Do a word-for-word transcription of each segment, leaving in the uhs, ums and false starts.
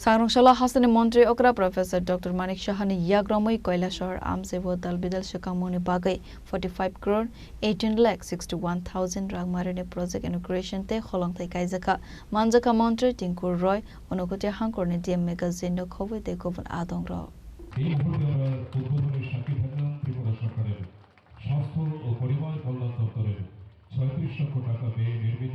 Sangrwngsalo hasteni montri okra Professor Doctor Manik Sahani yagromwi Koilasahar amchaibo dalbidal swkangmungni bagwi forty five crore eighteen lakh sixty one thousand rangmarini project inauguration tei holongthai kaijakha. Manjakha montri Tinku Roy, Unakoti hangkorni D M magazine no khobwi tei kubun adongrok. এই মুহূর্তে আমরা উদ্বোধনের সাক্ষী থাকলাম ত্রিপুরা সরকারের স্বাস্থ্য ও পরিবার কল্যাণ দপ্তরের ছয়ত্রিশ লক্ষ টাকা ব্যয়ে নির্মিত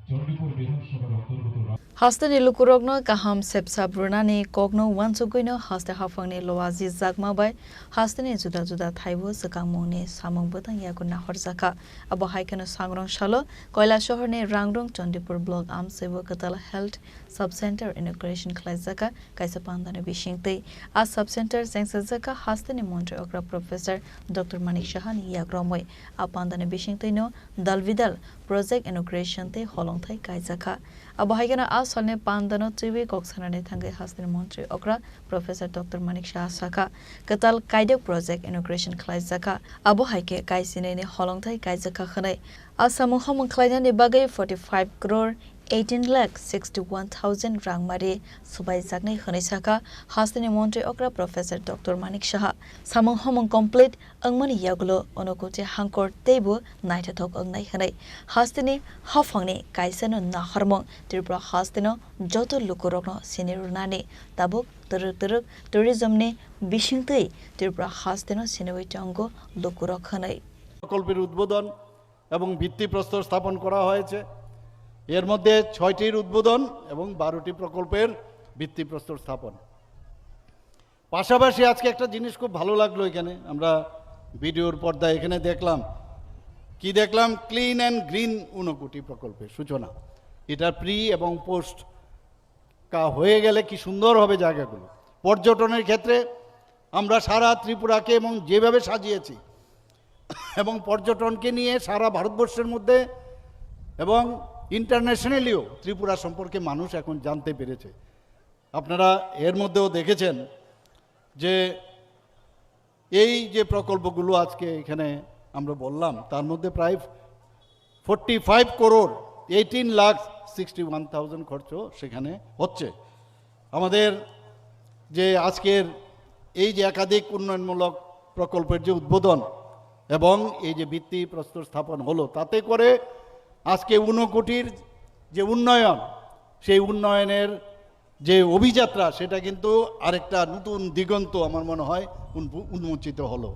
চণ্ডীপুর বিধানসভার অন্তর্গত রা- Hasteni lukurokno kaham sepsap rwnani kokno uansugwino haste haphangni loaji jakma bai hasteni juda juda thaibo swkangmungni samung bwtang yago nahorjakha. Abo hai kheno Sangrwngsalo Koilasahar ni Rangrung Chandipur block amchaibo kwtal health sub center inauguration khlaijakha kaisa pandani bisingtwi. A sub center chengsajakha hasteni montri okra Professor Doctor Manik Sahani yagromwi. A pandani bisingtwino dalbidal project inauguration tei holongthai kaijakha. Abo hai kheno a salni pandano twiwi kok sanani thangwi hasteni montri okra Professor Doctor Manik Saha sakha, kwtal kaidok project inauguration khlaijakha. Abo hai khe kaisinini holongthai kaijakha hwnwi. A samung hamung khlainani bagwi forty five crore eighteen lakh sixty one thousand rangmari swbaijaknai hwnwi sakha hasteni montri okra Professor Doctor Manik Saha. Samung hamung complete wngmani yagulo Unakoti hangkor teibo naithothok wngnai hwnwi hasteni haphangni kaisano naharmung Tripura hasteno joto lukurokno sini rwnani tabuk twrwk twrwk tourism ni bisingtwi Tripura hasteno siniwi tongo lukurok hwnwi. প্রকল্পের উদ্বোধন এবং ভিত্তিপ্রস্তর স্থাপন করা হয়েছে। এর মধ্যে ছয়টির উদ্বোধন এবং বারোটি প্রকল্পের ভিত্তিপ্রস্তর স্থাপন। পাশাপাশি আজকে একটা জিনিস খুব ভালো লাগলো এখানে, আমরা ভিডিওর পর্দায় এখানে দেখলাম, কি দেখলাম, ক্লিন অ্যান্ড গ্রিন ঊনকোটি প্রকল্পের সূচনা। এটা প্রি এবং পোস্ট কা হয়ে গেলে কি সুন্দর হবে জায়গাগুলো। পর্যটনের ক্ষেত্রে আমরা সারা ত্রিপুরাকে এবং যেভাবে সাজিয়েছি এবং পর্যটনকে নিয়ে সারা ভারতবর্ষের মধ্যে এবং ইন্টারন্যাশনালিও ত্রিপুরা সম্পর্কে মানুষ এখন জানতে পেরেছে। আপনারা এর মধ্যেও দেখেছেন যে এই যে প্রকল্পগুলো আজকে এখানে আমরা বললাম, তার মধ্যে প্রায় ফর্টি ফাইভ করোড়, এইটিন লাখ সিক্সটি ওয়ান থাউজেন্ড খরচ সেখানে হচ্ছে। আমাদের যে আজকের এই যে একাধিক উন্নয়নমূলক প্রকল্পের যে উদ্বোধন এবং এই যে ভিত্তি প্রস্তর স্থাপন হলো, তাতে করে আজকে ঊনকোটির যে উন্নয়ন, সেই উন্নয়নের যে অভিযাত্রা, সেটা কিন্তু আরেকটা নতুন দিগন্ত আমার মনে হয় উন্মু-, উন্মোচিত হলো।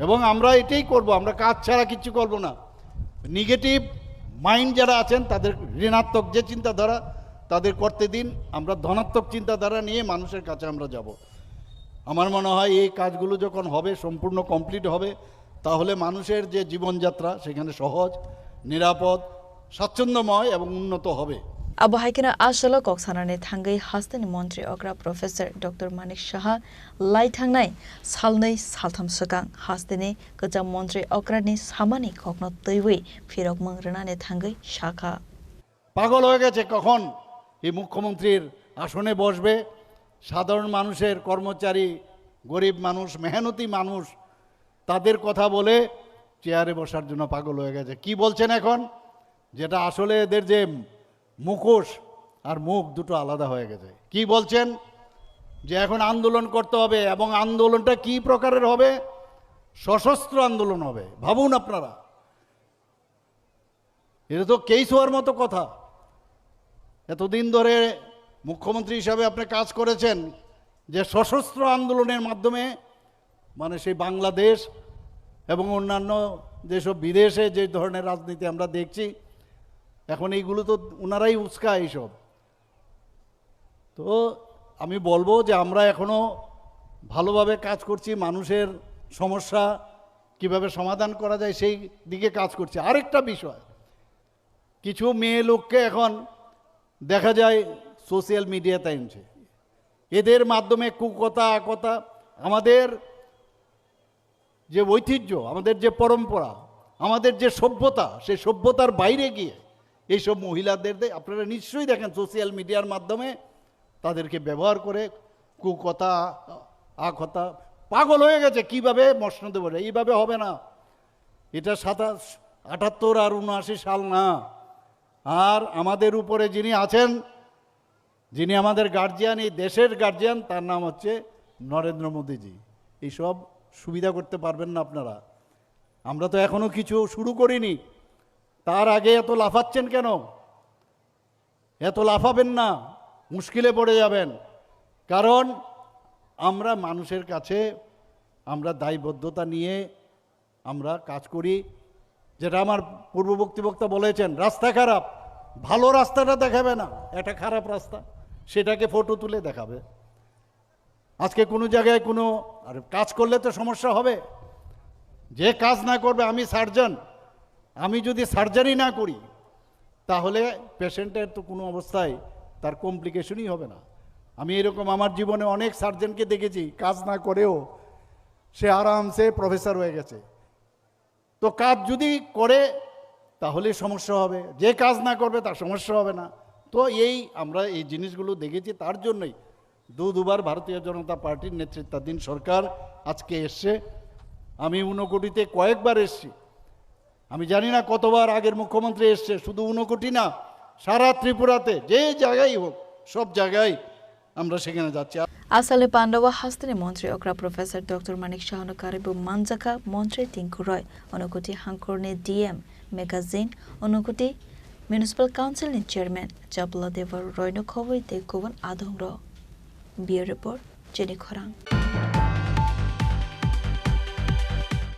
এবং আমরা এটাই করব, আমরা কাজ ছাড়া কিচ্ছু করব না। নেগেটিভ মাইন্ড যারা আছেন, তাদের ঋণাত্মক যে চিন্তাধারা, তাদের করতে দিন। আমরা ধনাত্মক চিন্তাধারা নিয়ে মানুষের কাছে আমরা যাব। আমার মনে হয় এই কাজগুলো যখন হবে, সম্পূর্ণ কমপ্লিট হবে, তাহলে মানুষের যে জীবনযাত্রা সেখানে সহজ, নিরাপদ, স্বাচ্ছন্দ্যময় এবং উন্নত হবে। Abo hai kheno a salo kok sanani thangwi hasteni montri okra Professor Doctor Manik Saha lai thangnai salnwi saltham swkang hasteni kwcham montri okrani samani kokno twiwi phirokmung rwnani thangwi sakha. পাগল হয়ে গেছে, কখন এই মুখ্যমন্ত্রীর আসনে বসবে? সাধারণ মানুষের, কর্মচারী, গরিব মানুষ, মেহনতি মানুষ, তাদের কথা বলে চেয়ারে বসার জন্য পাগল হয়ে গেছে। কি বলছেন এখন? যেটা আসলে এদের যে মুখোশ আর মুখ, দুটো আলাদা হয়ে গেছে। কি বলছেন? যে এখন আন্দোলন করতে হবে, এবং আন্দোলনটা কি প্রকারের হবে? সশস্ত্র আন্দোলন হবে। ভাবুন আপনারা, এটা তো কেস হওয়ার মতো কথা। এতদিন ধরে মুখ্যমন্ত্রী হিসাবে আপনি কাজ করেছেন যে সশস্ত্র আন্দোলনের মাধ্যমে, মানে, সেই বাংলাদেশ এবং অন্যান্য যেসব বিদেশে যে ধরনের রাজনীতি আমরা দেখছি, এখন এইগুলো তো ওনারাই উস্কায় এইসব। তো আমি বলবো যে আমরা এখনো ভালোভাবে কাজ করছি, মানুষের সমস্যা কিভাবে সমাধান করা যায়, সেই দিকে কাজ করছি। আরেকটা বিষয়, কিছু মেয়ে লোককে এখন দেখা যায় সোশ্যাল মিডিয়াতে আনছে, এদের মাধ্যমে কুকথা, আকথা, আমাদের যে ঐতিহ্য, আমাদের যে পরম্পরা, আমাদের যে সভ্যতা, সেই সভ্যতার বাইরে গিয়ে এইসব মহিলাদের দে-, আপনারা নিশ্চয়ই দেখেন সোশ্যাল মিডিয়ার মাধ্যমে তাদেরকে ব্যবহার করে কুকথা, আকথা, পাগল হয়ে গেছে। কিভাবে মসনদে বলে, এইভাবে হবে না। এটা সাতাশ, আটাত্তর আর ঊনআশি সাল না। আর আমাদের উপরে যিনি আছেন, যিনি আমাদের গার্জিয়ান, এই দেশের গার্জিয়ান, তার নাম হচ্ছে নরেন্দ্র মোদীজি। এইসব সুবিধা করতে পারবেন না আপনারা। আমরা তো এখনো কিছু শুরু করিনি, তার আগে এত লাফাচ্ছেন কেন? এত লাফাবেন না, মুশকিলে পড়ে যাবেন। কারণ আমরা মানুষের কাছে আমরা দায়বদ্ধতা নিয়ে আমরা কাজ করি। যেটা আমার পূর্ববর্তী বক্তা বলেছেন, রাস্তা খারাপ, ভালো রাস্তাটা দেখাবে না, এটা খারাপ রাস্তা, সেটাকে ফটো তুলে দেখাবে। আজকে কোনো জায়গায় কোনো আর কাজ করলে তো সমস্যা হবে। যে কাজ না করবে, আমি সার্জন, আমি যদি সার্জারি না করি, তাহলে পেশেন্টের তো কোনো অবস্থায় তার কমপ্লিকেশনই হবে না। আমি এরকম আমার জীবনে অনেক সার্জনকে দেখেছি, কাজ না করেও সে আরামসে প্রফেসর হয়ে গেছে। তো কাজ যদি করে, তাহলে সমস্যা হবে, যে কাজ না করবে, তার সমস্যা হবে না। তো এই আমরা এই জিনিসগুলো দেখেছি, তার জন্যই দু দুবার ভারতীয় জনতা পার্টির নেতৃত্বাধীন সরকার আজকে এসছে। আমি ঊনকোটিতে কয়েকবার এসছি, আমি জানি না কতবার আগের মুখ্যমন্ত্রী এসছে, শুধু ঊনকোটি না, সারা ত্রিপুরাতে যে জায়গায় হোক, সব জায়গায় আমরা সেখানে যাচ্ছি। Asale Pandao hasteni montri okra Professor Doctor Manik Saha no karwi bo manjakha montri Tinku Roy, Unakoti hangkhor ni D M, Megha Zin, Unakoti Municipal Council ni Chairman Chapla Deva Roy no khobwi tei kubun adong rok. Bureau Report, Chini Khorang.